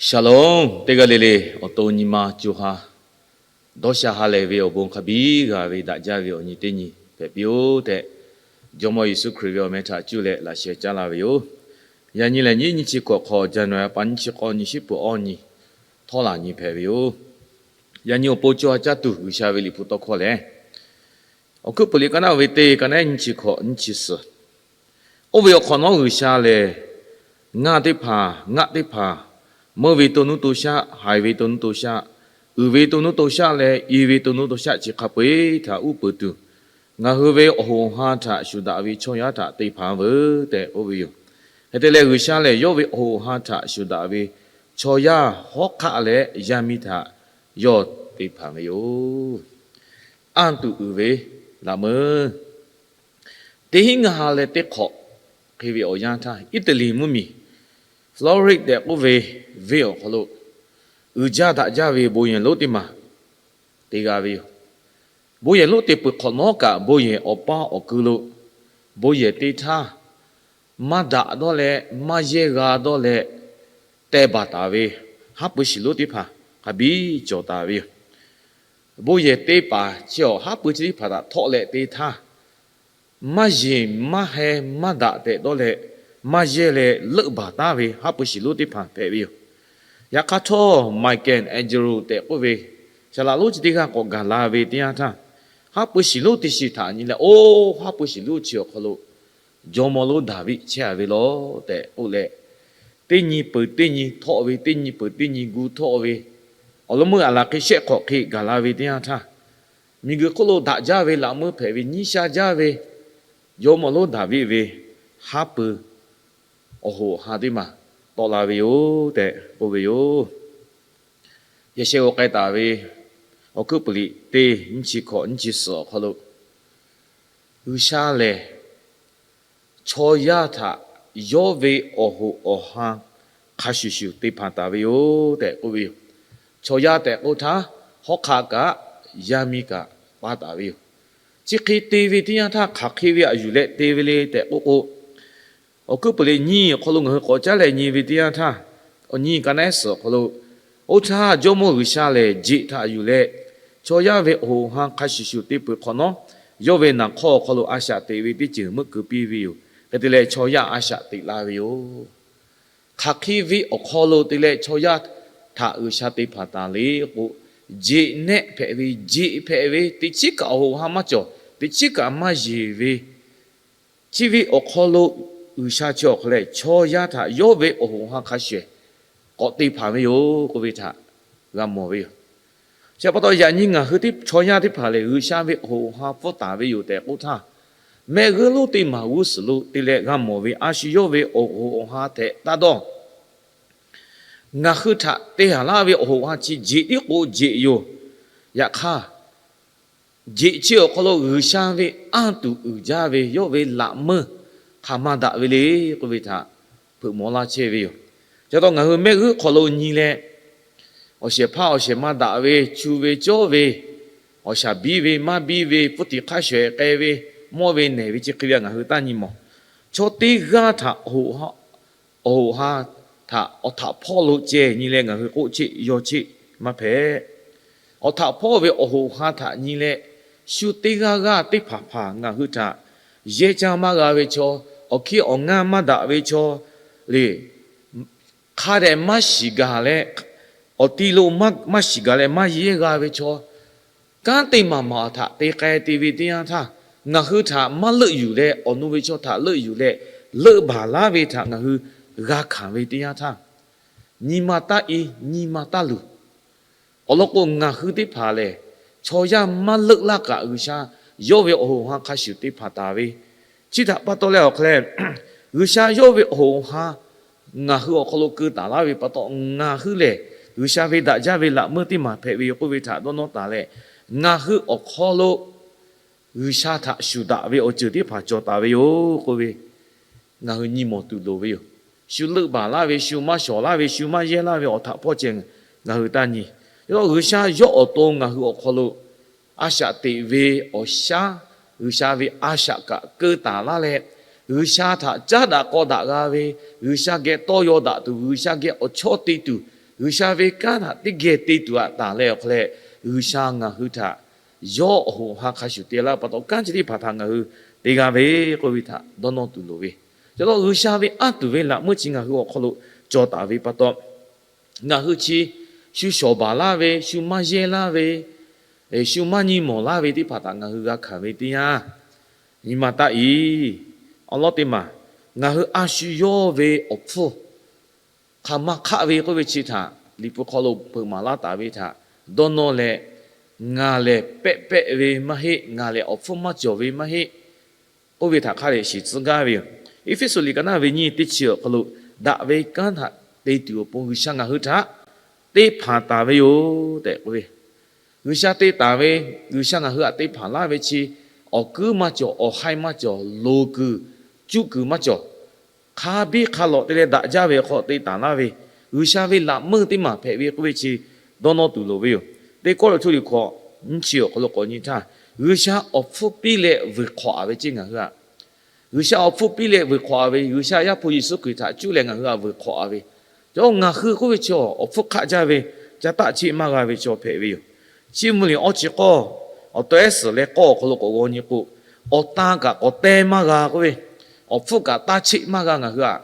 Shalom, teˇ g'aˇ le le awˬ to nyi ma co ha dawˇ sha ha lehˬ ve awˬ bon hk'a biˇ g'a ve daꞈ jaˇ ve awˬ nyi teˇ nyi hpehꞈ piˇ-oˆ tehꞈ, Jawˇmawˇ Yeˍsuˆ Hkriꞈ ve awˬ meh htaꞈ cuˇ leh laꞈ sheh caˉ laˇ ve yoˬ. Yaꞈ nyi lehˬ, nyiˇ nyiˇ chi hkawꞈ hk'awꞈ, January pa nyiˇ chi k'awˇ nyi, shiˉ peuˬ awˇ nyi, htawˇ laˬ nyi hpehꞈ ve yoˬ. Yaꞈ nyi awˬ pon co ha caˇ tuˬ G'uiˬsha ve liꞈ hpu tawˇ hkawˇ lehˬ, Awˬ hkuiˉ peuˬ liꞈ ka naˉ ve teˇ, ka naˉ nyiˇ chi hkawꞈ nyiˇ chi suhˍ. Oˇ ve awˬ hk'awꞈ nawˉ G'uiˬsha lehˬ, ngaˇ teˇ hpaˍ, ngaˆ teˇ hpaˍ, meuˇ ve to nuˇ to shaˆ, haiˬ ve to nuˇ to shaˆ, uiˍ ve to nuˇ to shaˆ leh i ve to nuˇ to shaˆ chi hk'a peu-eˬ htaꞈ uˉ peunˍ tuˬ, ngaˬ hui ve awˬ hoꞈ awˬ ha htaꞈ shuˍ daꞈ ve chaw yaˇ htaꞈ te hpanˍ veuˬ tehꞈ k'oˆ ve yoˬ. Hk'e te leh, G'uiˬsha lehˬ yawˇ ve awˬ hoꞈ awˬ ha htaꞈ shuˍ daꞈ ve chaw yaˇ hawˉ hk'aˆ leh yaˇ miˇ htaꞈ yawˇ te hpanˍ ve yoˬ. Anˇ tuˬ uiˍ ve laꞈ meuˇ teˇ hinˉ ngaˇ ha leh teˇ hk'awꞈ hk'e ve awˬ yanˇ htaˇ, Italy mvuhˇmiˬ Florence tehꞈ k'oˆ ve venˇ awˬ hk'aw lo uiˍ jaˇ daꞈ jaˇ ve bon yehˬ lonˉ teˇ maˬ te g'a ve yoˬ. Bon yehˬ lonˉ te peuˬ hk'awꞈ nawˉ kaꞈ, bon yehˬ awˬ paˇ awˬ ku lo bon yehˬ te htaˇ, maˇ daꞈ dawˇ leh maˇ yehˇ g'a dawˇ leh teh baˬ taˍ ve haˉ pui shiˍ lonˉ teˇ hpaˍ hk'a biˇ cawˬ taˍ ve yoˬ. Bon yehˬ te paˍ chi awˬ haˉ pui chi teˇ hpaˍ htaꞈ htawˆ leh te htaˇ, maˇ yeˬ maˇ heh maˇ daꞈ tehꞈ dawˇ leh maˇ yehˇ leh leuˆ baˬ taˉ ve haˉ pui shiˍ lonˉ teˇ hpaˍ hpehꞈ ve yoˬ. Yaꞈ hk'aˇ htawˇ, Michelangelo tehꞈ k'oˆ ve saˍ laꞈ lonˉ chi teˇ g'aˇ k'awꞈ gaˬ la ve teˇ yanˇ htaˇ, haˉ pui shiˍ lonˉ teˇ shiˍ htaꞈ nyi leh, oˇ haˉ pui shiˍ lonˉ chi awˬ hk'aw lo jawˇmawˇ lonˉ Daˍviˆ chehˇ a ve law tehꞈ k'oˆ leh, teˇ nyi peuˬ teˇ nyi htawˆ ve, teˇ nyi peuˬ teˇ nyi gu htawˆ ve, awˬ lawn meuˇ aˬ laˬ hk'e shehˆ hk'awꞈ hk'e gaˬ la ve teˇ yanˇ htaˇ, miˬguiˬ hk'oˆ lo daꞈ jaˇ ve laꞈ meuˇ hpehꞈ ve nyiˇ sha jaˇ ve jawˇmawˇ lonˉ Daˍviˆ ve haˉ pui awˬ hoꞈ awˬ ha teˇ maˬ tawˆ la ve yoˬ tehꞈ k'oˆ ve yoˬ. Yehˬ sheh g'aw k'ai taˍ ve Awˬ hkuiˉ peuˬ liꞈ teˇ nyiˇ chi hkawꞈ nyiˇ chi suhˍ awˬ hk'aw lo, G'uiˬsha lehˬ chaw yaˇ htaꞈ yawˇ ve awˬ hoꞈ awˬ ha hk'a shuˍ shuˍ te hpanˍ taˍ ve yoˬ tehꞈ k'oˆ ve yoˬ. Chaw yaˇ tehꞈ k'oˆ htaˇ, hawˉ hk'aˆ kaꞈ, yaˇ miˇ kaꞈ paˇ taˍ ve yoˬ. Chi hk'e te ve teˇ yanˇ htaˇ, hk'aˬ hk'e ve aꞈ yuˬ leh te ve le tehꞈ k'oˆ k'o, Awˬ hkuiˉ peuˬ liꞈ nyiˇ awˬ hk'aw lo ngaˬ hui k'awꞈ caˉ leh nyi ve teˇ yanˇ htaˇ, awˬ nyiˇ ka naˉ suhˍ awˬ hk'aw lo, oˇ htaˇ Jawˇmawˇ G'uiˬsha lehˬ jeꞈ htaꞈ yuˬ leh, chaw yaˇ ve awˬ hoꞈ awˬ ha hk'a shuˍ shuˍ te peuˬ hk'awꞈ nawˉ, yawˇ ve naˍ hk'awˇ awˬ hk'aw lo a shaꞈ teꞈ ve teˇ ceuˬ meuˆ keu piˇ ve yoˬ. Hk'e te leh, chaw yaˇ a shaꞈ teꞈ la ve yoˬ. Hk'aˬ hk'e ve awˬ hk'aw lo te leh chaw yaˇ htaꞈ G'uiˬsha te hpanˍ taˍ le k'o, jeꞈ nehˆ hpehꞈ ve, jeꞈ hpehꞈ ve, teꞈ chiˉ kaꞈ awˬ hoꞈ awˬ ha maˇ cawˬ, teꞈ chiˉ kaꞈ maˇ yeˬ ve, chi ve awˬ hk'aw lo G'uiˬsha chi awˬ hk'aw leh chaw yaˇ htaꞈ yawˇ ve awˬ hoꞈ awˬ ha hk'a shuˍ k'awꞈ te hpanˍ ve yoˬ k'oˆ ve htaꞈ g'a mawˬ ve yoˬ. Chi pa taw, yaꞈ nyi ngaˬ hui teˇ chaw yaˇ teˇ hpaˍ lehˬ, G'uiˬsha ve awˬ hoꞈ awˬ ha pfuhˇ taˍ ve yoˬ tehꞈ k'oˆ htaˇ, mehˆ g'uˇ lonˉ teˇ maˬ g'uˇ suhˍ lo te leh g'a mawˬ ve a shu yawˇ ve awˬ hoꞈ awˬ ha tehꞈ taˇ dawˇ. Ngaˬ hui htaꞈ te haˍ laˇ ve awˬ hoꞈ awˬ ha chi jeꞈ tiˉ k'o jeꞈ yoˬ. Yaꞈ hk'aˇ, jeꞈ chi awˬ hk'aw lo G'uiˬsha ve anˇ tuˬ uiˍ jaˇ ve yawˇ ve laꞈ meuˇ hk'aˬ ma daꞈ ve le k'oˆ ve htaꞈ hpeuꞈ maw laˇ chehˇ ve yoˬ. Chi pa taw, ngaˬ hui mehˆ g'uˇ hk'aw lo nyi leh, awˬ shehˍ hpaˇ awˬ shehˍ ma daꞈ ve, chu ve cawˇ ve, awˬ shaˍ biˇ ve maˇ biˇ ve, pfuhˇ tiꞈ hk'aˇ shawehꞈ k'ai ve, mawˇ ve nehˬ ve chi hk'e ve htaꞈ ngaˬ hui taˇ nyi mawˬ. Chaw teˇ g'aˇ htaꞈ awˬ hoꞈ ha htaꞈ awˬ htaꞈ hpawˇ lo ceh nyi leh ngaˬ hui k'oˆ cheˆ yaw cheˆ maˇ hpehꞈ. Awˬ htaꞈ hpawˇ ve awˬ hoꞈ ha htaꞈ nyi leh, shu teˇ g'aˇ g'aˇ teˇ hpaˍ hpaˍ ngaˬ hui htaꞈ yehˇ caˇ maˇ g'a ve chaw, awˬ hkiˇ awˬ ngaˇ maˇ daꞈ ve chaw le, hk'a dehꞈ maˇ shiˍ gaˬ leh, awˬ ti lo maˇ shiˍ gaˬ leh maˇ yehˇ g'a ve chaw, kanˉ te maˍ maˍ htaꞈ te k'ai te ve teˇ yanˇ htaˇ, ngaˬ hui htaꞈ maˇ leuˆ yuˬ leh, awˬ nu ve chaw htaꞈ leuˆ yuˬ leh, leuˆ baˬ laˇ ve htaꞈ ngaˬ hui g'a hkanˍ ve teˇ yanˇ htaˇ, nyi ma taˇ i, nyi ma taˇ luˬ. Awˬ lawn k'o, ngaˬ hui teˇ hpaˍ lehˬ, chaw yaˇ maˇ leuˆ laˇ kaꞈ, G'uiˬsha yawˇ ve awˬ hoꞈ awˬ ha hk'a shuˍ te hpanˍ taˍ ve, chi htaꞈ pa taw leh awˬ hk'a leh, G'uiˬsha yawˇ ve awˬ hoꞈ awˬ ha ngaˬ hui awˬ hk'aw lo keu taˍ laˇ ve pa taw, ngaˬ hui lehˬ G'uiˬsha ve daꞈ jaˇ ve laꞈ meuˇ teˇ maˬ hpehꞈ ve yoˬ k'oˆ ve htaꞈ dawˇ nawˇ taˍ leh, ngaˬ hui awˬ hk'aw lo G'uiˬsha htaꞈ shuˍ daꞈ ve awˬ ceuˬ teˇ hpaˍ cawˬ taˍ ve yoˬ k'oˆ ve, ngaˬ hui nyi mawˬ tuˬ loˍ ve yoˬ. Shu leuˆ baˬ laˇ ve, shu maˇ shawˍ laˇ ve, shu maˇ yehˇ laˇ ve awˬ htaꞈ hpawˇ ceh ngaˬ hui taˇ nyi. Yaꞈ hk'aˇ, G'uiˬsha yawˇ awˬ to ngaˬ hui awˬ hk'aw lo a shaꞈ teꞈ ve awˬ shaˉ, G'uiˬsha ve a shaꞈ kaꞈ keu taˍ laˇ leh, G'uiˬsha htaꞈ caˉ daꞈ k'aw daꞈ g'a ve, G'uiˬsha geh tawˇ yaw daꞈ tuˬ, G'uiˬsha geh awˬ chawˇ te tuˬ, G'uiˬsha ve kanˉ htaꞈ teˇ geh te tuˬ aꞈ taˍ leh awˬ hk'aw leh, G'uiˬsha ngaˬ hui htaꞈ yawˇ awˬ hoꞈ awˬ ha hk'a shuˍ te laˇ pa taw, kanˉ chi teˇ hpaˍ htaꞈ ngaˬ hui te g'a ve k'oˆ ve htaꞈ dawˇ nawˇ tuˬ loˍ ve. Chi pa taw G'uiˬsha ve anˇ tuˬ ve laꞈ meuˇ chi ngaˬ hui awˬ hk'aw lo cawˬ taˍ ve pa taw, ngaˬ hui chi shu shawˍ baˬ laˇ ve, shu maˇ yehˇ laˇ ve, shu maˇ nyi mawˬ laˇ ve teˇ hpaˍ htaꞈ ngaˬ hui g'a hkanˍ ve teˇ yanˇ, nyi ma taˆ iˍ awˬ lawn teˇ maˬ, ngaˬ hui a shu yawˇ ve awˬ hpfuhˇ hk'aˬ ma hk'aˆ ve k'oˆ ve chi htaꞈ Liꞈ hpu hk'aw lo hpeuꞈ maˍ laˇ taˍ ve htaꞈ dawˇ nawˇ leh, ngaˬ lehˬ pehˆ pehˆ ve maˇ heˆ, ngaˬ lehˬ awˬ hpfuhˇ maˇ cawˬ ve maˇ heˆ k'oˆ ve htaꞈ hk'a dehꞈ shiˍ tcuh gaˇ ve yoˬ. Eˇfeˇsuꞈ liꞈ ka naˆ ve nyiˇ teˇ chi awˬ hk'aw lo, daꞈ ve kanˉ htaꞈ te tuˬ awˬ pon G'uiˬsha ngaˬ hui htaꞈ te hpanˍ taˍ ve yoˬ tehꞈ k'oˆ ve, G'uiˬsha te taˍ ve, G'uiˬsha ngaˬ hui htaꞈ te hpanˍ laˇ ve chi, awˬ kuiˉ maˇ cawˬ, awˬ haiˇ maˇ cawˬ, loˍ kuiˬ, cuˇ kuiˬ maˇ cawˬ, hk'a biˇ hk'a lawꞈ te leh daꞈ jaˇ ve awˬ hk'aw te taˍ laˇ ve, G'uiˬsha ve laꞈ meuˇ teˇ maˬ hpehꞈ ve k'oˆ ve chi dawˇ nawˇ tuˬ loˍ ve yoˬ. Teˇ Kawˇrenˍhtuˆ liꞈ hkawꞈ nyiˇ chi awˬ hk'aw lo k'awꞈ nyi htaˇ, G'uiˬsha awˬ hpfuhˇ piˇ leh vuiˬ hk'awꞈ ve ceˇ ngaˬ hui aꞈ G'uiˬsha awˬ hpfuhˇ piˇ leh vuiˬ hk'awꞈ ve, G'uiˬsha Yaˇ hpu Yeˍsuˆ Hkriꞈ htaꞈ cuˇ leh ngaˬ hui htaꞈ vuiˬ hk'awꞈ ve. Chaw ngaˬ hui k'oˆ ve chaw awˬ hpfuhˇ hk'aˆ jaˇ ve, ca taˆ cheˆ maˇ g'a ve chaw hpehꞈ ve yoˬ. Chiˇ mvuh liꞈ awˇ chi k'awˇ awˬ taw ehˉ suhˍ leh k'awˇ awˬ hk'aw lo k'awꞈ g'aw nyi k'o, awˬ tan kaꞈ k'awꞈ teh maˇ g'a k'oˆ ve, awˬ hpfuhˇ kaꞈ taˇ cheˆ maˇ g'a ngaˬ hui aꞈ.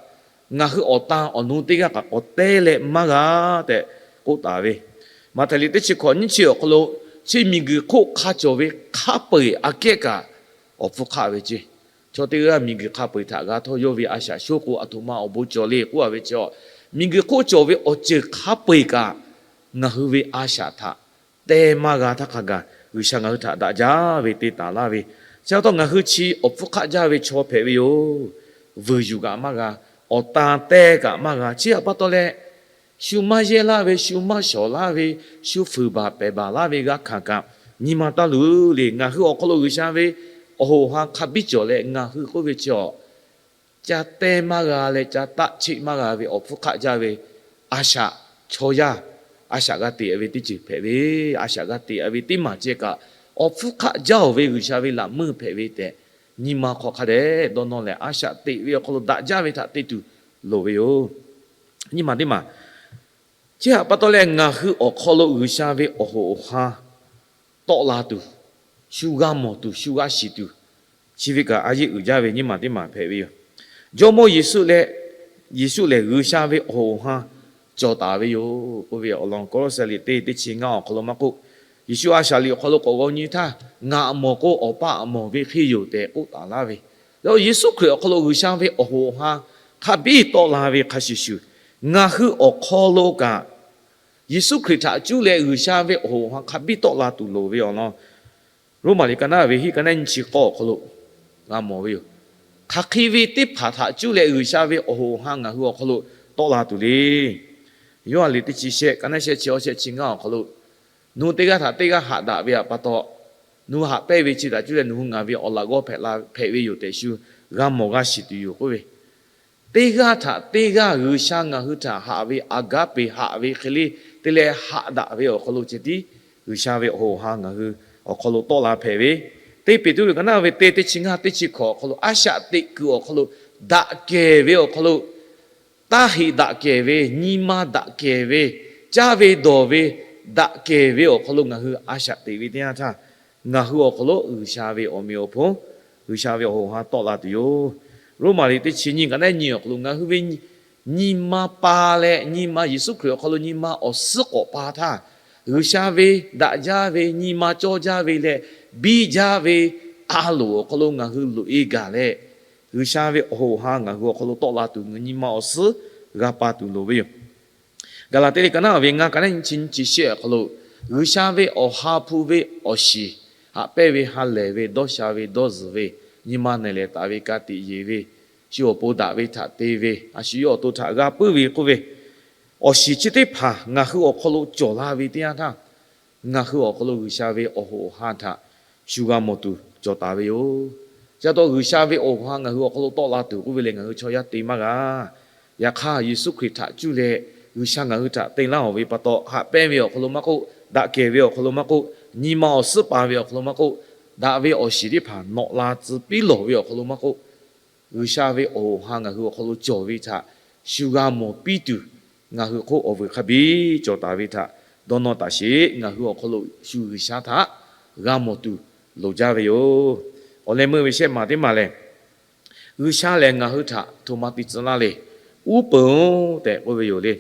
Ngaˬ hui awˬ tan awˬ nu teˇ g'aˇ kaꞈ k'awꞈ teh leh maˇ g'a tehꞈ k'oˆ taˍ ve. Maꞈhtehˍ liꞈ teˇ chi hkawꞈ nyiˇ chi awˬ hk'aw lo, chi miˬguiˬ hk'oˆ hk'a cawˬ ve hk'a peu-eˬ aꞈ kehˉ kaꞈ awˬ hpfuhˇ hk'aˆ ve ceˇ. Chaw teˇ g'aˇ miˬguiˬ hk'a peu-eˬ htaꞈ g'a htawˇ yawˇ ve a shaꞈ shoˉ k'o, aˬ htoꞈ ma awˬ bon cawˬ le k'oˆ a ve chaw, miˬguiˬ hk'oˆ cawˬ ve awˬ ceuˬ hk'a peu-eˬ kaꞈ ngaˬ hui ve a shaꞈ htaꞈ teh maˇ g'a htaˇ hk'a gaˬ, G'uiˬsha ngaˬ hui htaꞈ daꞈ jaˇ ve te taˍ laˇ ve. Chi pa taw ngaˬ hui chi awˬ hpfuhˇ hk'aˆ jaˇ ve chaw hpehꞈ ve yoˬ. Vuiˬ yuˬ kaꞈ maˇ g'a, awˬ tan teh kaꞈ maˇ g'a. Chi htaꞈ pa taw leh, shu maˇ yehˇ laˇ ve, shu maˇ shawˍ laˇ ve, shu fuiˍ baˬ pehˬ baˬ laˇ ve g'a hkanˍ kaꞈ, nyi ma taˇ luˬ le. Ngaˬ hui awˬ hk'aw lo G'uiˬsha ve awˬ hoꞈ awˬ ha hk'a biˇ cawˬ leh, ngaˬ hui k'oˆ ve chi awˬ ca teh maˇ g'a leh ca taˆ cheˆ maˇ g'a ve awˬ hpfuhˇ hk'aˆ jaˇ ve a shaꞈ, chaw yaˇ a shaꞈ g'a teꞈ ve teˇ ceuˬ hpehꞈ ve, a shaꞈ g'a teꞈ ve teˇ maˬ ceh kaꞈ, awˬ hpfuhˇ hk'aˆ jaˇ-oˬ ve G'uiˬsha ve laꞈ meuˇ hpehꞈ ve tehꞈ, nyi ma hk'aw hk'a dehꞈ dawˇ nawˇ leh, a shaꞈ teꞈ ve awˬ hk'aw lo daꞈ jaˇ ve htaꞈ te tuˬ loˍ ve yoˬ. Nyi ma teˇ maˬ, chi htaꞈ pa taw leh ngaˬ hui awˬ hk'aw lo G'uiˬsha ve awˬ hoꞈ awˬ ha tawˆ la tuˬ, shu g'a mawˬ tuˬ, shu g'a shiˍ tuˬ, chi ve kaꞈ a yeˆ uiˍ jaˇ ve nyiˇ maˬ teˇ maˬ hpehꞈ ve yoˬ. Jawˇmawˇ Yeˍsuˆ leh, Yeˍsuˆ lehˬ G'uiˬsha ve awˬ hoꞈ awˬ ha cawˬ taˍ ve yoˬ k'oˆ ve awˬ lawn Kawˇlawˇsaˆ liꞈ teˇ teˇ chi ngaˇ awˬ hk'aw lo maˇ k'oˆ, Yeˍsuˆ a shaꞈ liꞈ awˬ hk'aw lo k'awꞈ g'aw nyi htaˇ, ngaˬ mawˬ k'o Awˬ pa mawˬ ve hk'e yoˬ tehꞈ k'oˆ taˍ laˇ ve. Yeˍsuˆ Hkriꞈ awˬ hk'aw lo G'uiˬsha ve awˬ hoꞈ awˬ ha hk'a biˇ tawˆ la ve hk'a shuˍ shuˍ, ngaˬ hui awˬ hk'aw lo kaꞈ, Yeˍsuˆ Hkriꞈ htaꞈ cuˇ leh G'uiˬsha ve awˬ hoꞈ awˬ ha hk'a biˇ tawˆ la tuˬ loˍ ve awˬ lawn, Roˉmaꞈ liꞈ ka naˆ ve hiˆ ka naˆ nyiˇ chi k'awˇ awˬ hk'aw lo g'a mawˬ ve yoˬ. Hk'aˬ hk'e ve teˇ hpaˍ htaꞈ cuˇ leh G'uiˬsha ve awˬ hoꞈ awˬ ha ngaˬ hui awˬ hk'aw lo tawˆ la tuˬ le. Yoˇhanˬ liꞈ teˇ chi shehˆ ka naˆ shehˆ chi awˇ shehˆ chi ngaˇ awˬ hk'aw lo, nawˬ hui teˇ g'aˇ htaꞈ teˇ g'aˇ haꞈ daꞈ ve pa taw, nawˬ hui haꞈ pehnˇ ve chi htaꞈ cuˇ leh nawˬ hui ngaˬ ve awˬ laꞈ g'awˇ hpehꞈ la hpehꞈ ve yoˬ tehꞈ shu g'a mawˬ g'a shiˍ tuˬ yoˬ k'oˆ ve. Teˇ g'aˇ htaꞈ teˇ g'aˇ G'uiˬsha ngaˬ hui htaꞈ haꞈ ve agape haꞈ ve hk'e le te leh haꞈ daꞈ ve awˬ hk'aw lo ceh tiˉ, G'uiˬsha ve awˬ hoꞈ awˬ ha ngaˬ hui awˬ hk'aw lo tawˆ la hpehꞈ ve. Teˇ Peˍtruˆ liꞈ ka naˆ ve teˇ teˇ chi ngaˇ teˇ chi hkawꞈ awˬ hk'aw lo, a shaꞈ teꞈ kuiˬ awˬ hk'aw lo, daꞈ kehˬ ve awˬ hk'aw lo, taˇ heꞈ daꞈ kehˬ ve, nyi ma daꞈ kehˬ ve, caˇ ve dawˬ ve, daꞈ kehˬ ve awˬ hk'aw lo ngaˬ hui a shaꞈ teꞈ ve teˇ yanˇ htaˇ, ngaˬ hui awˬ hk'aw lo G'uiˬsha ve awˬ meꞈ awˬ hponˇ, G'uiˬsha ve awˬ hoꞈ awˬ ha tawˆ la tuˬ yoˬ. Roˉmaꞈ liꞈ teˇ chi nyiˇ ka naˆ nyiˇ awˬ hk'aw lo ngaˬ hui ve nyi ma pa leh nyi ma, Yeˍsuˆ Hkriꞈ awˬ hk'aw lo nyi ma awˬ suhˉ k'awꞈ pa htaˇ, G'uiˬsha ve daꞈ jaˇ ve, nyi ma cawˇ jaˇ ve leh biˇ jaˇ ve a loˍ awˬ hk'aw lo ngaˬ hui loꞈ-e gaˬ leh, G'uiˬsha ve awˬ hoꞈ awˬ ha ngaˬ hui awˬ hk'aw lo tawˆ la tuˬ, nyi ma awˬ suhˉ g'a pa tuˬ loˍ ve yoˬ. Gaˍlaˍtiˆ liꞈ ka naˆ ve ngaˇ ka naˆ nyiˇ chi nyiˇ chi shehˆ awˬ hk'aw lo, G'uiˬsha ve awˬ ha hpu ve awˬ shiˍ haꞈ pehnˇ ve, ha lehˬ ve, dawˇ sha ve, dawˇ zuhˬ ve, nyi ma nehˬ lehˬ taˍ ve, ka tiꞈ yeˬ ve, shu awˬ pon daꞈ ve htaꞈ te ve, a shu yawˇ awˬ to htaꞈ g'a puiˉ ve k'oˆ ve, awˬ shiˍ chi teˇ hpaˍ ngaˬ hui awˬ hk'aw lo cawˬ la ve teˇ yanˇ htaˇ, ngaˬ hui awˬ hk'aw lo G'uiˬsha ve awˬ hoꞈ awˬ ha htaꞈ shu g'a mawˬ tuˬ cawˬ taˍ ve yoˬ. Chi pa taw G'uiˬsha ve awˬ hoꞈ ha ngaˬ hui awˬ hk'aw lo tawˆ la tuˬ k'oˆ ve leh ngaˬ hui chaw yaˇ te maˇ g'a. Yaꞈ hk'aˇ, Yeˍsuˆ Hkriꞈ htaꞈ cuˇ leh G'uiˬsha ngaˬ hui htaꞈ te laˇ-oˬ ve pa taw, haꞈ pehnˇ ve awˬ hk'aw lo maˇ k'oˆ, daꞈ kehˬ ve awˬ hk'aw lo maˇ k'oˆ, nyi ma awˬ suhˉ pa ve awˬ hk'aw lo maˇ k'oˆ, daꞈ ve awˬ shiˍ teˇ hpaˍ nawꞈ la tcuh piˉ lawˬ ve awˬ hk'aw lo maˇ k'oˆ, G'uiˬsha ve awˬ hoꞈ ha ngaˬ hui awˬ hk'aw lo cawˬ ve htaꞈ shu g'a mawˬ piˇ tuˬ, ngaˬ hui hk'oˆ awˬ vuiˬ hk'a biˇ cawˬ taˍ ve htaꞈ dawˇ nawˇ taˍ sheˍ. Ngaˬ hui awˬ hk'aw lo shu G'uiˬsha htaꞈ g'a mawˬ tuˬ loˍ jaˇ ve yoˬ. Awˬ leh meuˇ ve shehˆ maˬ teˇ maˬ lehˬ, G'uiˬsha lehˬ ngaˬ hui htaꞈ htoꞈ ma te tcuh laˇ le. Uˉ peunˍ-oˬ tehꞈ k'oˆ ve yoˬ le.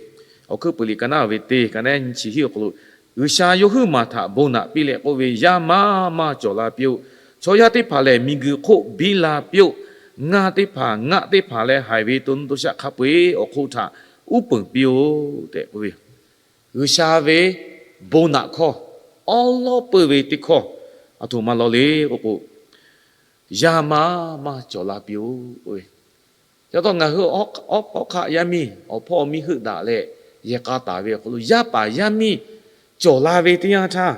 Awˬ hkuiˉ puiˍ liꞈ ka naˉ ve teˇ ka naˉ nyiˇ chi hiˆ awˬ hk'aw lo, G'uiˬsha yawˇ huiˉ maˬ htaꞈ bon naꞈ piˇ leh k'oˆ ve, Yaˇ maˇ maˇ cawˬ la piˇ-oˆ. Chaw yaˇ teˇ hpaˍ lehˬ miˬguiˬ hk'oˆ biˇ la piˇ-oˆ. Ngaˇ teˇ hpaˍ ngaˆ teˇ hpaˍ leh haiˬ ve to nuˇ to shaˆ hk'a peu-eˬ awˬ hk'oˆ htaꞈ uˉ peunˍ piˇ-oˆ tehꞈ k'oˆ ve yoˬ. G'uiˬsha ve bon naꞈ hkawˇ awˉ lawˉ peuˇ ve teˇ hkawˇ aˬ htoꞈ ma law le k'oˆ k'o, Yaˇ maˇ maˇ cawˬ la piˇ-oˆ k'oˆ ve. Yaꞈ taw ngaˬ hui awˉ hk'aˆ yaˇ miˇ awˬ hpawˇ awˬ miˇ heuˆ daꞈ leh yehˬ k'a taˍ ve awˬ hk'aw lo yaˇ paˍ yaˇ miˇ cawˬ la ve teˇ yanˇ htaˇ,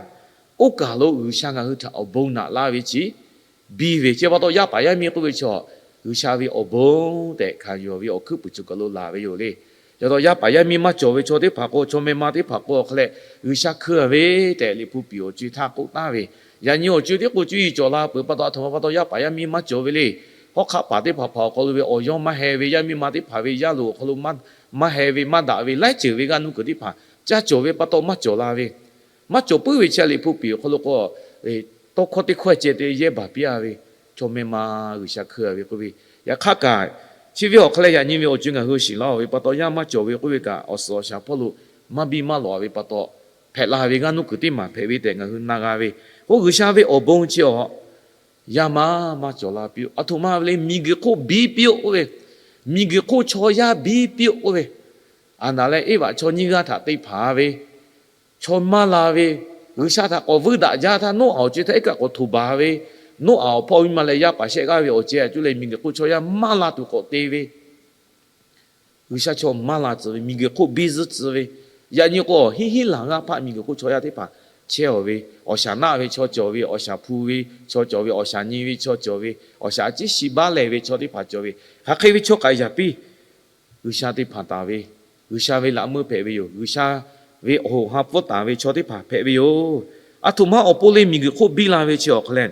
oˇ kaˬ lo G'uiˬsha ngaˬ hui htaꞈ awˬ bon naꞈ laˇ ve chi biˇ ve. Chi pa taw yaˇ paˍ yaˇ miˇ k'oˆ ve chaw, G'uiˬsha ve awˬ bon tehꞈ hkanˍ yuˬ ve awˬ hkuiˉ puiˍ cawˬ kaˬ lo laˬ ve yoˬ le. Yaꞈ taw yaˇ paˍ yaˇ miˇ maˇ cawˬ ve chaw teˇ hpaˍ k'o, chaw meh ma teˇ hpaˍ k'o awˬ hk'a leh G'uiˬsha hkeu-a ve tehꞈ Liꞈ hpu piˍ awˬ co-e htaˇ k'oˆ taˍ ve. Yaꞈ nyi awˬ co-e teˇ k'o cuˇ yiˍ cawˬ la peuˬ pa taw, aˬ htoꞈ ma pa taw yaˇ paˍ yaˇ miˇ maˇ cawˬ ve le. Hawˉ hk'aˆ paˍ teˇ hpaˍ hpaˍ awˬ hk'aw lo ve awˬ yawˇ maˇ heh ve, yaˇ miˇ ma teˇ hpaˍ ve yaˇ loꞈ awˬ hk'aw lo maˇ heh ve, maˇ daꞈ ve, laiˉ ceuˬ ve g'aˇ nuˇ kuiˬ teˇ hpaˍ caˇ cawˬ ve pa taw maˇ cawˬ la ve. Maˇ cawˬ puiˉ ve chi Liꞈ hpu piˍ awˬ hk'aw lo k'o, tawˇ hkawˇ teˇ hkawˇ ceh te yehˇ baˬ piˇ-a ve, chaw meh ma G'uiˬsha hkeu-a ve k'oˆ ve. Yaꞈ hk'aˇ kaꞈ, chi ve awˬ hk'a leh yaꞈ nyi ve awˬ co-e ngaˬ hui shiˍ laˇ-oˬ ve pa taw yaˇ maˇ cawˬ ve k'oˆ ve kaꞈ, awˬ suhˍ awˬ shaˍ hpawˇ lo maˇ biˇ maˇ lawꞈ ve pa taw, hpehꞈ la ve g'aˇ nuˇ kuiˬ teˇ maˬ hpehꞈ ve tehꞈ ngaˬ hui na g'a ve. K'o G'uiˬsha ve awˬ bon chi awˬ, yaˇ maˇ maˇ cawˬ la piˇ-oˆ. Aˬ htoꞈ ma ve le, miˬguiˬ hk'oˆ biˇ piˇ-oˆ k'oˆ ve, miˬguiˬ hk'oˆ chaw yaˇ biˇ piˇ-oˆ k'oˆ ve, Aˍdanˍ leh Eˇvaꞈ chaw nyiˇ g'aˇ htaꞈ te hpanˍ ve, chaw maˇ la ve, G'uiˬsha htaꞈ k'awꞈ vuiˇ daꞈ jaˇ htaˇ, Noˉaꞈ awˬ co-e htaˇ iˉ kaˆ k'awꞈ htoꞈ baˬ ve, Noˉaꞈ awˬ hpawˇ miˇ ma leh yaˇ paˍ shehˆ g'aˇ ve awˬ ceh aˬ cuˇ leh miˬguiˬ hk'oˆ chaw yaˇ maˇ la tuˬ k'awꞈ te ve, G'uiˬsha chaw maˇ la tcuh ve, miˬguiˬ hk'oˆ biˇ zuhˆ tcuh ve, yaꞈ nyi k'o, hiˉ hiˉ laˬ g'aˇ hpaˆ miˬguiˬ hk'oˆ chaw yaˇ teˇ hpaˍ chehˇ-aˬ ve, awˬ shaˍ naˆ ve chaw cawˬ ve, awˬ shaˍ hpu ve chaw cawˬ ve, awˬ shaˍ nyi ve chaw cawˬ ve, awˬ shaˍ a ciˉ shi baˆ lehˬ ve chaw teˇ hpaˍ cawˬ ve, hk'aˬ hk'e ve chaw kaꞈ yaꞈ piˇ G'uiˬsha te hpanˍ taˍ ve, G'uiˬsha ve laꞈ meuˇ hpehꞈ ve yoˬ. G'uiˬsha ve awˬ hoꞈ ha pfuhˇ taˍ ve chaw teˇ hpaˍ hpehꞈ ve yoˬ. Aˬ htoꞈ ma awˬ pon le miˬguiˬ hk'oˆ biˇ la ve chi awˬ hk'a leh,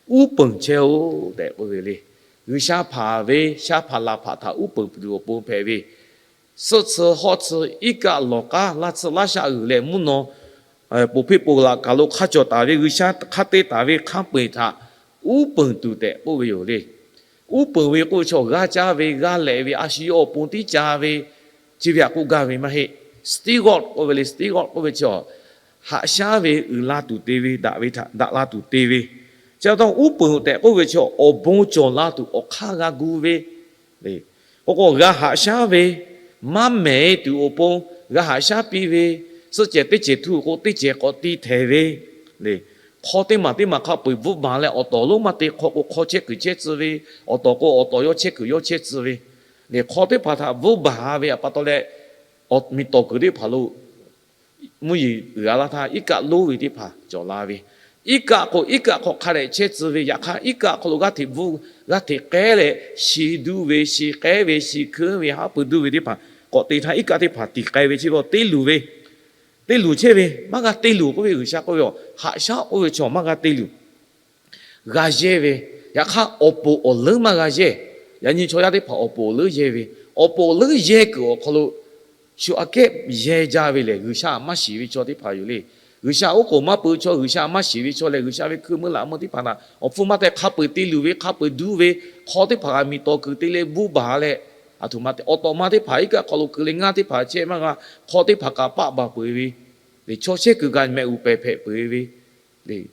uˉ peunˍ chehˇ-oˆ tehꞈ k'oˆ ve le. G'uiˬsha hpanˍ ve sha hpaˍ laˬ hpaꞈ htaꞈ uˉ peunˍ tuˬ awˬ pon hpehꞈ ve, suhˆ tsuh hawˆ tsuh iˉ kaˆ lawˬ k'aˉ laˇ tsuhˆ laˇ shaˆ g'uiˬ leh mvuhˇ naw ponˬ hpeˆ ponˬ laꞈ kaˬ lo hk'a cawˬ taˍ ve G'uiˬsha hk'a te taˍ ve hk'a peu-eˬ htaꞈ uˉ peunˍ tuˬ tehꞈ k'oˆ ve yoˬ le. Uˉ peunˍ ve k'oˆ ve chaw g'aˇ caˇ ve, g'aˇ lehꞈ ve, a shu yawˇ awˬ pon tiˉ ca ve, chi ve htaꞈ k'oˆ gaˇ ve maˇ heˆ. Steward k'oˆ ve le, steward k'oˆ ve chi a, haꞈ shaˉ ve uiˍ la tuˬ te ve, daꞈ ve htaꞈ daꞈ la tuˬ te ve, chi pa taw uˉ peunˍ tehꞈ k'oˆ ve chi awˬ bon cawˬ la tuˬ awˬ hk'aˇ g'a gu ve, k'o k'o g'a haꞈ shaˉ ve, maˇ mehˍ tuˬ awˬ pon g'a haꞈ shaˉ piˇ ve, suhˆ cehˬ teˇ cehˬ htu k'o teˇ cehˬ k'awꞈ ti htehˍ ve, hk'aw teˇ maˬ teˇ maˬ hk'a peu-eˬ bvuhˆ baˬ leh awˬ tawˍ lonˉ maˇ te hk'aw k'o hk'aw chehˇ kuiˬ chehˇ tcuh ve, awˬ tawˍ k'o awˬ tawˍ yawˇ chehˇ kuiˬ yawˇ chehˇ tcuh ve, lehˬ hk'aw teˇ hpaˍ htaꞈ bvuhˆ baˬ ve pa taw leh, miˬ tawˍ kuiˬ teˇ hpaˍ lo mvuhˇ yeˬ uiˍ a laˇ htaˇ iˉ kaˆ lonˉ ve teˇ hpaˍ cawˬ la ve, iˉ kaˆ k'o iˉ kaˆ hk'aw hk'a dehꞈ chehˇ tcuh ve, yaꞈ hk'aˇ iˉ kaˆ hk'aw lo g'aˇ hteꞈ bvuhˆ, g'aˇ hteꞈ k'ehˉ leh shi duˇ ve, shi k'ehˉ ve, shi hkuiˉ ve, haˉ pui duˇ ve teˇ hpaˍ k'awꞈ te htaˇ iˉ kaˆ teˇ hpaˍ tiˍ k'ai ve chi beuꞈ te luˬ ve, te luˬ chehˇ ve, maˇ g'a te luˬ k'oˆ ve G'uiˬsha k'oˆ ve a, haꞈ shaˉ k'oˆ ve chaw maˇ g'a te luˬ. G'a yehˇ ve, yaꞈ hk'aˇ awˬ poˍ awˬ leuˉ maˇ g'a yehˇ. Yaꞈ nyi chaw yaˇ teˇ hpaˍ awˬ poˍ awˬ leuˉ yehˇ ve, awˬ poˍ awˬ leuˉ yehˇ kuiˬ awˬ hk'aw lo shu aꞈ kehˉ yehˇ jaˇ ve lehˬ, G'uiˬsha maˇ shiˍ ve chaw teˇ hpaˍ yoˬ le. G'uiˬsha oˉ k'oˍ maˇ pui chaw, G'uiˬsha maˇ shiˍ ve chaw lehˬ, G'uiˬsha ve hkui meuˇ laꞈ meuˇ teˇ hpaˍ htaꞈ awˬ hpfuhˇ maˇ tehꞈ hk'a peu-eˬ te luˬ ve, hk'a peu-eˬ duˇ ve, hk'aw teˇ hpaˍ kaꞈ miˬ tawˍ kuiˬ te leh bvuhˆ baˬ leh, aˬ htoꞈ ma te awˬ tawˍ ma teˇ hpaˍ iˉ kaˆ hk'aw lo keu leh ngaˇ teˇ hpaˍ chehˇ maˇ g'a, hk'aw teˇ hpaˍ kaꞈ paˆ baˬ peuˬ ve, lehˬ chaw chehˇ kuiˬ kaꞈ mehꞈ uˍ pehˍ hpehꞈ peuˬ ve, lehˬ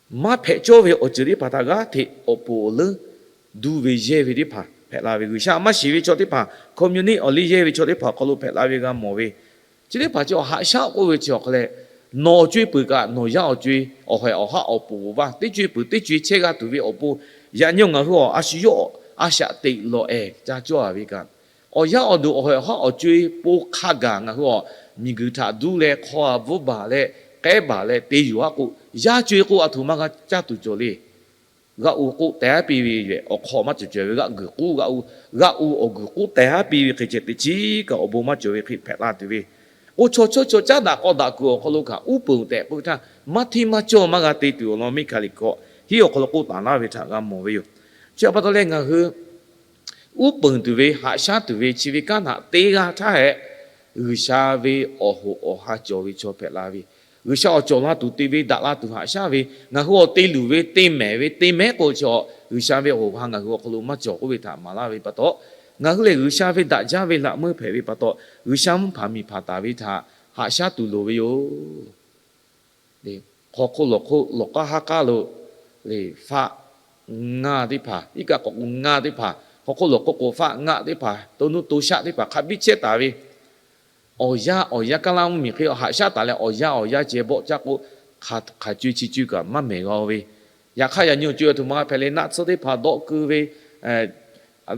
maˇ hpehꞈ cawˇ ve awˬ ceuˬ teˇ hpaˍ htaꞈ g'aˇ hteꞈ awˬ poˍ awˬ leuˉ duˇ ve yehˇ ve teˇ hpaˍ hpehꞈ la ve, G'uiˬsha maˇ shiˍ ve chaw teˇ hpaˍ, communist awˬ liˇ yehˇ ve chaw teˇ hpaˍ awˬ hk'aw lo hpehꞈ la ve g'a mawˬ ve, chi teˇ hpaˍ chi awˬ haꞈ shaˉ k'oˆ ve chi awˬ hk'a leh, nawˬ awˬ co-e peuˬ kaꞈ nawˬ yaˇ awˬ co-e awˬ hawehˬ awˬ haˉ awˬ poˍ awˬ vaˇ teˇ co-e peuˬ teˇ co-e chehˇ g'a tuˬ ve awˬ pon, yaꞈ nyi ngaˬ hui awˬ a shu yawˇ a shaꞈ teꞈ lawˬ ehˍ ca cawˇ-a ve kaꞈ, awˬ yaˇ awˬ duˬ awˬ hawehˬ awˬ haˉ awˬ co-e po hk'a gaˬ ngaˬ hui awˬ miˬguiˬ htaꞈ duˇ leh hk'aw a bvuhˆ baˬ leh k'ehˉ baˬ leh te yuˬ-a k'o, yaˇ co-e k'o aˬ htoꞈ ma g'a caˇ tuˬ cawˬ le. G'a oˬ k'oˆ teh-a piˇ ve yoˬ. Awˬ hk'aw maˇ cawˬ cawˬ ve g'aꞈ guiˬ k'oˆ g'a oˬ, g'a oˬ awˬ guiˬ k'oˆ teh-a piˇ ve hk'e ceh teꞈ chiˉ kaꞈ awˬ bon maˇ cawˬ ve hk'e hpehꞈ la tuˬ ve, k'o chaw chaw chaw caˉ daꞈ k'aw daꞈ kuiˬ awˬ hk'aw lo kaꞈ uˉ peunˍ tehꞈ k'oˆ ve htaˇ, maˇ hteˇ maˇ cawˇ maˇ g'a te tuˬ awˬ lawn miˇ hkanˍ liꞈ hkawꞈ hiˉ awˬ hk'aw lo k'oˆ taˍ laˇ ve htaꞈ g'a mawˬ ve yoˬ. Chi pa taw leh ngaˬ hui uˉ peunˍ tuˬ ve haꞈ shaˉ tuˬ ve chi ve kanˉ htaꞈ te g'a htaˇ hehꞈ, G'uiˬsha ve awˬ hoꞈ awˬ ha cawˬ ve chaw hpehꞈ la ve, G'uiˬsha awˬ cawˬ la tuˬ te ve daꞈ la tuˬ haꞈ shaˉ ve, ngaˬ hui awˬ te luˬ ve te mehˍ ve te mehˉ k'o chi, G'uiˬsha ve awˬ hoꞈ ha ngaˬ hui awˬ hk'aw lo maˇ cawˬ k'oˆ ve htaꞈ maˍ laˇ ve pa taw, ngaˬ hui lehˬ G'uiˬsha ve daꞈ jaˇ ve laꞈ meuˇ hpehꞈ ve pa taw, G'uiˬsha mvuhˇ hpanˍ miˬ hpanˍ taˍ ve htaꞈ haꞈ shaˉ tuˬ loˍ ve yoˬ. Hk'aw hk'oˆ lawˬ hk'oˆ lawˬ k'aˉ haˉ k'aˉ lo lehˬ, faˆ ngaˇ teˇ hpaˍ, iˉ kaˆ k'awꞈ k'o ngaˇ teˇ hpaˍ, hk'aw hk'oˆ lawˬ hk'oˆ k'o faˆ ngaˆ teˇ hpaˍ, to nuˇ to shaˆ teˇ hpaˍ hk'a biˇ chehˇ taˍ ve, awˬ yanˇ awˬ yanˇ kaˇ laˇ mvuhˇmiˬ hk'e haꞈ shaˉ taˍ leh, awˬ yanˇ awˬ yanˇ ceh bawˆ caˇ k'o, hk'aˬ hk'aˬ co-e chi co-e kaꞈ maˇ mehˍ g'a ve. Yaꞈ hk'aˇ, yaꞈ nyi awˬ co-e aˬ htoꞈ ma hpehꞈ leh, naˆ tsuhˇ teˇ hpaˍ dawˆ keu ve,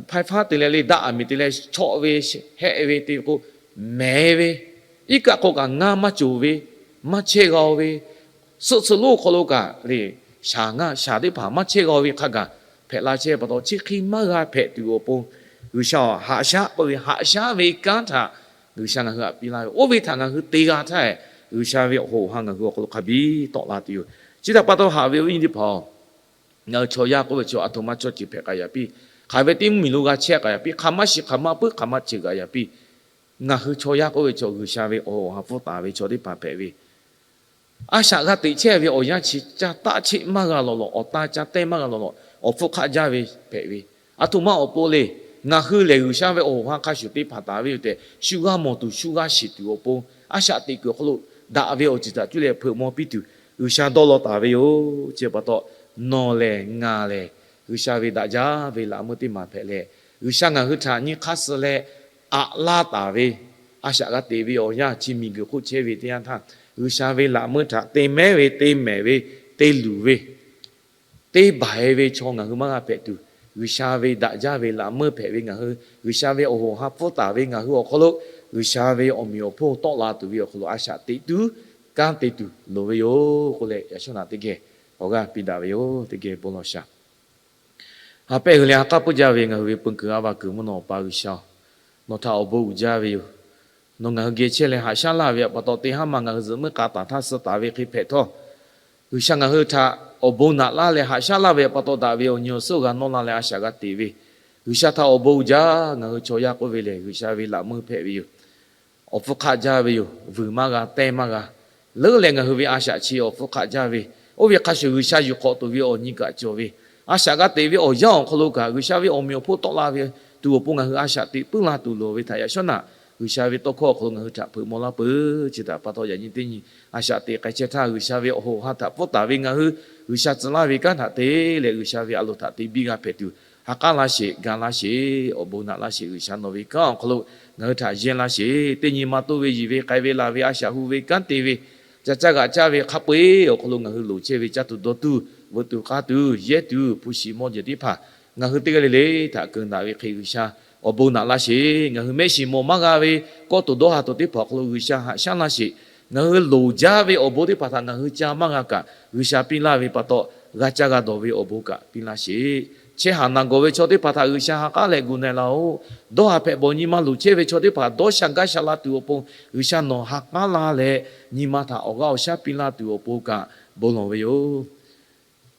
hpai faˉ te leh le daꞈ aˬ miˍ te leh chawˆ ve, hehˆ ve te k'o, mehˍ ve, iˉ kaˆ k'o kaꞈ ngaˇ maˇ cawˬ ve, maˇ chehˇ g'a ve, suhˆ tsuhˆ lonˉ awˬ hk'aw lo kaꞈ lehˬ, shaˍ ngaˇ shaˍ teˇ hpaˍ maˇ chehˇ g'a ve hk'a gaˬ hpehꞈ la chehˇ pa taw, chi hk'e maˇ g'a hpehꞈ tuˬ awˬ pon, G'uiˬsha haꞈ shaˉ k'oˆ ve haꞈ shaˉ ve kanˉ htaꞈ G'uiˬsha ngaˬ hui htaꞈ piˇ laˇ ve, oˇ ve htaꞈ ngaˬ hui te g'a htaˇ, G'uiˬsha ve awˬ hoꞈ awˬ ha ngaˬ hui awˬ hk'aw lo hk'a biˇ tawˆ la tuˬ yoˬ. Chi htaꞈ pa taw haꞈ ve awˬ viˉ awˬ nyi teˇ hpaˍ-oˬ, ngaˬ hui chaw yaˇ k'oˆ ve chi aˬ htoꞈ ma chaw ceuˬ hpehꞈ k'ai yaꞈ piˇ, hk'aˬ ve teˇ mvuhˇmiˬ lo g'a chehˇ k'ai yaꞈ piˇ, hk'aˬ maˇ shiˍ hk'aˬ maˇ puiˉ hk'aˬ maˇ ceuˬ k'ai yaꞈ piˇ, ngaˬ hui chaw yaˇ k'oˆ ve chi G'uiˬsha ve awˬ hoꞈ awˬ ha pfuhˇ taˍ ve chaw teˇ hpaˍ hpehꞈ ve, a shaꞈ g'a teꞈ chehˇ ve awˬ yanˇ chi ca taˆ cheˆ maˇ g'a lawˬ lawˬ, awˬ ta ca tehˇ maˇ g'a lawˬ lawˬ, awˬ hpfuhˇ hk'aˆ jaˇ ve hpehꞈ ve. Aˬ htoꞈ ma awˬ pon le, ngaˬ hui lehˬ G'uiˬsha ve awˬ hoꞈ ha hk'a shuˍ te hpanˍ taˍ ve yoˬ tehꞈ, shu g'aˇ mawˬ tuˬ shu g'aˇ shiˍ tuˬ awˬ pon, a shaꞈ teꞈ kuiˬ awˬ hk'aw lo daꞈ ve awˬ ceuˬ htaꞈ cuˇ leh hpeuꞈ maw piˇ tuˬ G'uiˬsha dawˇ law taˍ ve yoˬ. Chi pa taw, nawˬ lehˬ ngaˬ lehˬ G'uiˬsha ve daꞈ jaˇ ve laꞈ meuˇ teˇ maˬ hpehꞈ leh, G'uiˬsha ngaˬ hui htaꞈ nyi hk'aˇ suh leh aꞈ laˇ taˍ ve, a shaꞈ g'a teꞈ ve awˬ yanˇ chi miˬguiˬ hk'oˆ chehˇ ve teˇ yanˇ htaˇ, G'uiˬsha ve laꞈ meuˇ htaꞈ te mehˉ ve te mehˍ ve te luˬ ve te baiˬ ve chaw ngaˬ hui maˇ g'a hpehꞈ tuˬ, G'uiˬsha ve daꞈ jaˇ ve laꞈ meuˇ hpehꞈ ve ngaˬ hui, G'uiˬsha ve awˬ hoꞈ ha pfuhˇ taˍ ve ngaˬ hui awˬ hk'aw lo, G'uiˬsha ve awˬ meꞈ awˬ hponˇ tawˆ la tuˬ ve awˬ hk'aw lo a shaꞈ teꞈ tuˉ kanˉ te tuˬ loˍ ve yoˬ k'oˆ leh, yaꞈ shawˉ naꞈ teˇ geh awˬ g'aˇ piˇ daꞈ ve yoˬ. Teˇ geh bon lawˬ shaˍ. Ha pehˇ hui leh ha k'aˉ puiˉ jaˇ ve ngaˬ hui ve peu kuiˬ a va kuiˬ mvuhˇ naw awˬ pa G'uiˬsha-oˬ, nawˬ htaꞈ awˬ bon uiˍ jaˇ ve yoˬ. Nawˬ ngaˬ hui geh chehˇ leh haꞈ shaˉ laˇ ve pa taw, teˇ haˉ ma ngaˬ hui zuhꞈ muiˉ k'a taˍ htaˇ suh taˍ ve hk'e hpehꞈ htawˇ, G'uiˬsha ngaˬ hui htaꞈ awˬ bon naꞈ laˇ leh haꞈ shaˉ laˇ ve pa taw, daꞈ ve awˬ nyi awˬ suhˉ g'a nawˇ laˇ leh a shaꞈ g'a teꞈ ve, G'uiˬsha htaꞈ awˬ bon uiˍ jaˇ. Ngaˬ hui chaw yaˇ k'oˆ ve lehˬ, G'uiˬsha ve laꞈ meuˇ hpehꞈ ve yoˬ. Awˬ hpfuhˇ hk'aˆ jaˇ ve yoˬ. Vuiˬ maˇ g'a, tehˇ maˇ g'a. Leuˉ leh ngaˬ hui ve a shaꞈ chi awˬ hpfuhˇ hk'aˆ jaˇ ve, oˇ ve hk'a shuˍ G'uiˬsha yuˬ hk'awꞈ tuˬ ve awˬ nyi kaꞈ cawˬ ve, a shaꞈ g'a teꞈ ve awˬ yanˇ awˬ hk'aw lo kaꞈ, G'uiˬsha ve awˬ meꞈ awˬ hponˇ tawˆ la ve tuˬ awˬ pon ngaˬ hui a shaꞈ teꞈ puiˉ la tuˬ loˍ ve htaꞈ yaꞈ shawˉ naꞈ G'uiˬsha ve tawˇ hkawˇ awˬ hk'aw lo ngaˬ hui htaꞈ hpeuꞈ maw laˇ peuˬ. Chi htaꞈ pa taw, yaꞈ nyi teˇ nyi a shaꞈ teꞈ k'ai chehˇ htaˇ, G'uiˬsha ve awˬ hoꞈ ha htaꞈ pfuhˇ taˍ ve ngaˬ hui, G'uiˬsha tcuh laˇ ve kanˉ htaꞈ te leh G'uiˬsha ve a loˍ htaꞈ te biˇ g'a hpehꞈ tuˬ, ha k'aˉ laˇ sheˍ, ga laˇ sheˍ, awˬ bon naꞈ laˇ sheˍ. G'uiˬsha nawˬ ve kanˉ awˬ hk'aw lo ngaˬ hui htaꞈ yehˇ laˇ sheˍ. Teˇ nyi ma toˇ ve yiˬ ve k'ai ve laˬ ve a shaꞈ hu ve kanˉ te ve, ca caˇ g'aꞈ caˇ ve hk'a peu-eˬ awˬ hk'aw lo ngaˬ hui loˍ chehˇ ve caˇ tuˬ dawˇ tuˬ, veuꞈ tuˬ k'aˇ tuˬ, yehˇ tuˬ, hpu shiˍ mawˇ jehˬ teˇ hpaˍ ngaˬ hui teˇ g'aˇ le le htaꞈ keu daꞈ ve hk'e G'uiˬsha awˬ bon naꞈ laˇ sheˍ. Ngaˬ hui mehˆ shiˍ mawˬ maˇ g'a ve kawˆ tuˬ dawˇ ha tuˬ teˇ hpaˍ awˬ hk'aw lo G'uiˬsha haꞈ shaˉ laˇ sheˍ. Ngaˬ hui loˍ jaˇ ve awˬ bon teˇ hpaˍ htaꞈ ngaˬ hui ca maˇ g'a kaꞈ, G'uiˬsha piˇ laˇ ve pa taw, g'a caˇ g'a dawˬ ve awˬ bon kaꞈ piˇ laˇ sheˍ. Chehˇ haˍ naˬ gawˬ ve chaw teˇ hpaˍ htaꞈ G'uiˬsha ha k'aˉ leh gu na-e laˇ-oˬ. Dawˇ ha hpehꞈ bawˬ nyi ma luˬ chehˇ ve chaw teˇ hpaˍ dawˇ sha gaˇ sha la tuˬ awˬ pon, G'uiˬsha nawˬ ha k'aˉ laˇ leh, nyi ma htaꞈ awˬ g'aˇ awˬ shaˉ piˇ laˇ tuˬ awˬ pon kaꞈ bon lawˬ ve yoˬ.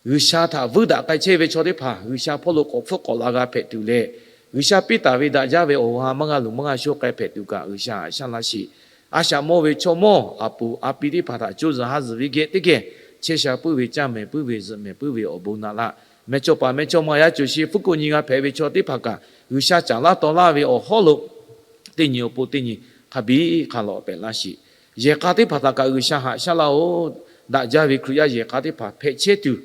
G'uiˬsha htaꞈ vuiˇ daꞈ k'ai chehˇ ve chaw teˇ hpaˍ G'uiˬsha hpawˇ lo k'awꞈ hpfuhˆ k'awꞈ la g'a hpehꞈ tuˬ leh, G'uiˬsha piˇ taˍ ve daꞈ jaˇ ve awˬ ha maˇ g'a luˬ maˇ g'a sho k'ai hpehꞈ tuˬ kaꞈ G'uiˬsha haꞈ shaˉ laˇ sheˍ. A shaꞈ mawˇ ve chaw mawˇ a puˍ a pi teˇ hpaˍ htaꞈ co zuhˬ ha zuhˬ ve geh teˇ geh chehˇ sha puiˉ ve, caˇ mehˍ puiˉ ve, zuhꞈ mehˍ puiˉ ve awˬ bon naꞈ laˇ. Mehˬ cawˬ paˍ mehˬ cawˬ ma yaˇ cawˬ sheˍ, hpfuhˇ ko nyi g'a hpehꞈ ve chaw teˇ hpaˍ kaꞈ G'uiˬsha caˍ laˇ taw laˇ ve awˬ hawˉ lo teˇ nyi awˬ pon teˇ nyi hk'a biˇ hk'a lawꞈ hpehꞈ laˇ sheˍ. Yehˬ k'a teˇ hpaˍ htaꞈ kaꞈ G'uiˬsha haꞈ shaˉ laˇ-oˬ. Daꞈ jaˇ ve Hkriꞈ yaˇ yehˬ k'a teˇ hpaˍ hpehꞈ chehˇ tuˬ,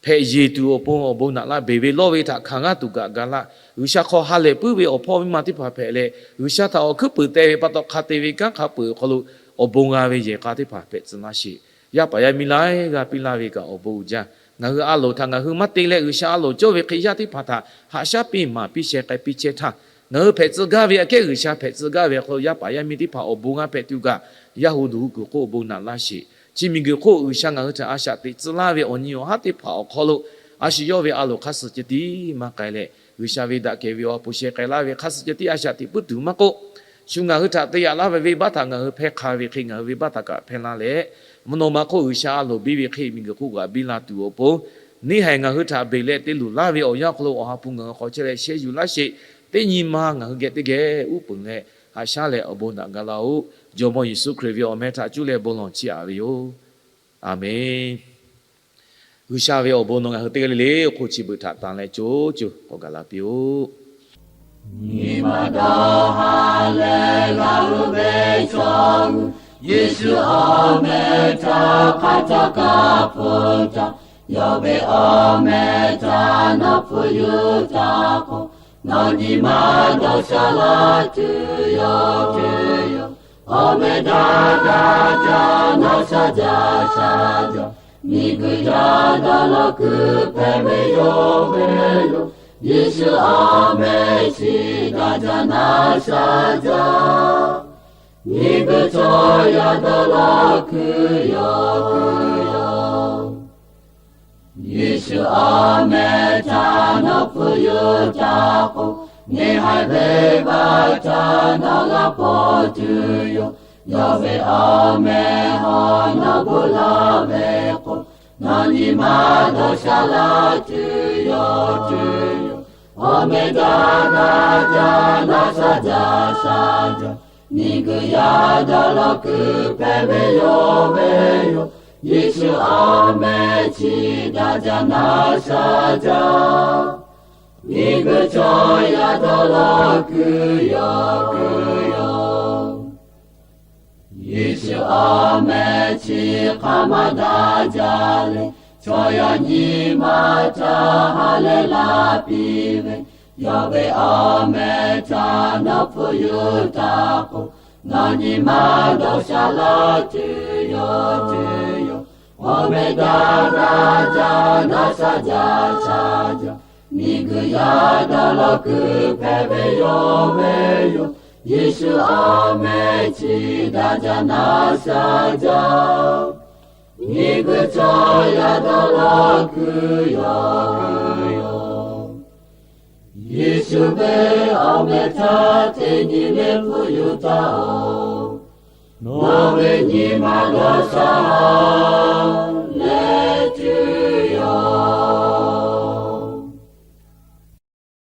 hpehꞈ yeˬ tuˬ awˬ pon awˬ bon naꞈ laˇ. Beˬ ve lawˇ ve htaꞈ hkanˍ g'aˇ tuˬ kaꞈ ga laˇ. G'uiˬsha hk'aw ha lehˬ puiˉ ve awˬ hpawˇ miˇ ma teˇ hpaˍ hpehꞈ leh, G'uiˬsha htaꞈ awˬ hkuiˉ puiˍ teh ve pa taw hk'a te ve kanˉ hk'a peu-eˬ awˬ hk'aw lo awˬ bon g'a ve yehˬ k'a teˇ hpaˍ hpehꞈ tcuh laˇ sheˍ. Yaˇ paˍ yaˇ miˇ laiˉ g'aˇ piˇ laˇ ve kaꞈ awˬ bon uiˍ jaˇ. Ngaˬ hui a loˍ htaꞈ ngaˬ hui maˇ te leh G'uiˬsha a loˍ cawˇ ve hk'e yaˇ teˇ hpaˍ htaꞈ haꞈ shaˉ piˇ maˍ piˇ sheh k'ai piˇ chehˇ htaˇ, ngaˬ hui hpehꞈ tcuh gaˇ ve aꞈ kehˉ G'uiˬsha hpehꞈ tcuh gaˇ ve awˬ hk'aw lo yaˇ paˍ yaˇ miˇ teˇ hpaˍ awˬ bon g'a hpehꞈ tuˬ kaꞈ, yaˇ hu duˬ hu kuiˬ hk'oˆ awˬ bon naꞈ laˇ sheˍ. Chi miˬguiˬ hk'oˆ G'uiˬsha ngaˬ hui htaꞈ a shaꞈ teꞈ tcuh laˇ ve awˬ nyi awˬ haˉ teˇ hpaˍ awˬ hk'aw lo, a shu yawˇ ve a loˍ hk'a suh ceh tiˉ maˇ k'ai leh, G'uiˬsha ve daꞈ kehˬ ve awˬ ha hpu sheh k'ai laˇ ve hk'a suh ceh tiˉ a shaꞈ teꞈ puiˉ tuˬ maˇ k'oˆ, shu ngaˬ hui htaꞈ te yaꞈ laˇ ve venˇbaˆ htaꞈ ngaˬ hui hpehˇ hk'a ve hk'e ngaˬ hui venˇbaˆ htaꞈ kaꞈ hpehˇ laˇ leh, mvuhˇ naw ma hk'oˆ G'uiˬsha a loˍ biˇ ve hk'e miˬguiˬ hk'oˆ g'aꞈ biˇ la tuˬ awˬ pon, neˇ haiˬ ngaˬ hui htaꞈ beˬ leh te luˬ laˇ ve awˬ yanˇ awˬ hk'aw lo awˬ ha hpu ngaˬ hui hk'aw chehˇ leh shehˇ yuˬ laˇ sheˍ. Teˇ nyi ma ngaˬ hui geh teˇ geh uˉ peunˍ leh, haꞈ shaˉ leh awˬ bon naꞈ ga laˇ-oˆ. Jawˇmawˇ Yeˍsuˆ Hkriꞈ ve awˬ meh htaꞈ cuˇ leh bon lawˬ chiˇ aꞈ ve yoˬ. Aˍmenˍ. G'uiˬsha ve awˬ bon nawˬ ngaˬ hui teˇ g'aˇ le le awˬ hk'oˆ chi beuꞈ htaꞈ tanˬ leh co co k'awꞈ gaˬ la piˇ-oˆ. Nyi ma dawˇ ha leh g'a uˉ ve chaw, Yeˍsuˆ awˬ meh htaꞈ hk'a caˇ kaꞈ hpu caˇ, yawˇ ve awˬ meh htaꞈ nawˬ hpfuhˇ yuˬ taˍ k'o, nawˬ nyi ma dawˇ sha laˇ tuˬ yoˬ, tuˬ yoˬ. Awˬ meh daꞈ daꞈ jaˇ, nawˬ sha jaˇ, sha jaˇ. Miˬguiˬ yaˇ dawˇ law kuiˬ hpehꞈ ve yoˬ, ve yoˬ. Yeˍsuˆ awˬ meh chi daꞈ jaˇ, nawˬ sha jaˇ. Miˬguiˬ chaw yaˇ dawˇ law kuiˬ yoˬ, kuiˬ yoˬ. Yeˍsuˆ awˬ meh htaꞈ nawˬ hpfuhˇ yuˬ taˍ k'o, neˇ haiˬ venˇbaˆ htaꞈ nawˬ g'a hpaw tuˬ yoˬ. Yawˇ ve awˬ meh hawˉ nawˬ gu laˇ ve k'o, nawˬ nyi ma dawˇ sha laˇ tuˬ yoˬ, tuˬ yoˬ. Awˬ meh daꞈ daꞈ jaˇ, nawˬ sha jaˇ, sha jaˇ. Miˬguiˬ yaˇ dawˇ law kuiˬ hpehꞈ ve yoˬ, ve yoˬ. Yeˍsuˆ awˬ meh chi daꞈ jaˇ, nawˬ sha jaˇ. Miˬguiˬ chaw yaˇ dawˇ law kuiˬ yoˬ, kuiˬ yoˬ. Yeˍsuˆ awˬ meh chi hk'aˬ ma daꞈ jaˇ le, chaw yaˇ nyi ma htaꞈ ha lehˬ laˇ piˇ ve, yawˇ ve awˬ meh htaꞈ nawˬ hpfuhˇ yuˬ taˍ k'o, nawˬ nyi ma dawˇ sha laˇ tuˬ yoˬ, tuˬ yoˬ. Awˬ meh daꞈ daꞈ jaˇ, nawˬ sha jaˇ, sha jaˇ. Miˬguiˬ yaˇ dawˇ law kuiˬ hpehꞈ ve yoˬ, ve yoˬ. Yeˍsuˆ awˬ meh chi daꞈ jaˇ, nawˬ sha jaˇ. Miˬguiˬ chaw yaˇ dawˇ law kuiˬ yoˬ, kuiˬ yoˬ. Yeˍsuˆ ve awˬ meh htaꞈ teˇ nyi le hpfuhˇ yuˬ taˍ-oˬ. Nawˬ ve nyi ma dawˇ sha laˇ